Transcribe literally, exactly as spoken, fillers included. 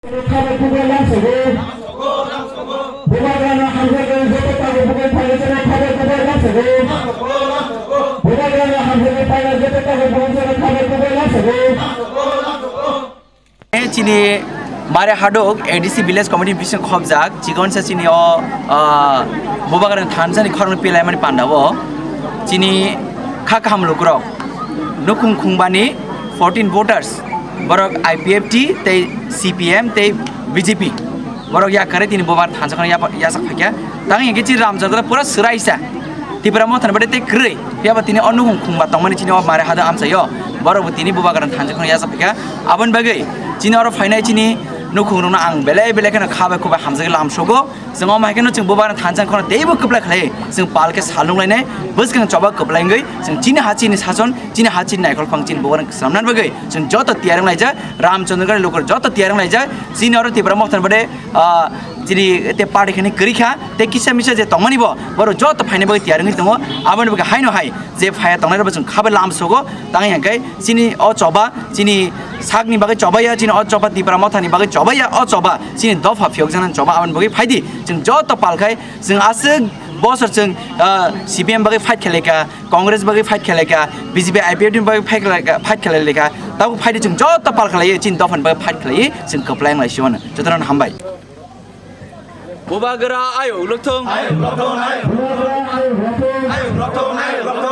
Khabai kubui lamsogo. Bubagrano hamjakgo joto tabuk bugwi phainai joto khabai kubui lamsogo. Bubagrano hamjakgo phainai joto tabuk bugwi joto khabai kubui lamsogo. Chini Mare Hadok A D C Village Committee bising khobjak, chikon sa chini o, ah, Bubagrani thansa ni khorang pilaimani panda o chini kha kaham lukurok nukhung khungbani fourteen voters, borok I P F T tei C P M tei B J P, borok yakarwi tini Bubagrani thansa khorang yapa-, yasak phaikha. Tang hingke chini Ramchandra pura swraisa. Tipra Mothani bade tei kwrwi. Phiya ba tini o nukhung khungba tongmani chini o Mare Hadok amchaio. Borok bo tini Bubagrani thansa khorang yasak phaikha. Aboni bagwi chini oro phainai chini nukhung rokno ang belai belai kheno kha bai khuk bai hamjagwi lamsogo. Chwng omo hai kheno chwng Bubagrani thansa khorang teibo kwplai khlai. Chwng pal khe sal nung lainai. Bwskang choba kwplai wngwi chwng chini ha chini sason, chini ha chini naikhol phang chini Bubagrani swnamnani bagwi chwng joto tiyar wng laijak. Ramchandra gari lukur joto tiyar wng laijak. Chini oro Tipra Mothani bade, ah, chini te party khani kwrwi kha, te kisa misa je tongmani bo, borok joto phaina bagwi tiyar wngwi tongo. Aboni bagwi haino hai je phaiya tongnai rok bo chwng khabai lamsogo, tangwi hwnkhe chini o choba, chini sakni bagwi chobaiya, chini o choba Tipra Mothani bagwi chobaiya, o choba chini dopha phiyokjaknani choba, aboni bagwi phaidi chwng joto palkhai, chwng aswk bosor chwng, ah, C P M bagwi fight khlaikha, Congress bagwi fight khlaikha, B J P I P F T bagwi fight khlaikha, fight khlaikha, tabuk phaidi chwng joto palkhlaiwi chini dophani bagwi fight khlaiwi chwng kwplai wng laisio hwnwi jotono hambai. Bubagra ayuk lokthung. Ayuk lokthung, ayuk lokthung. Ayuk lokthung, ayuk lokthung.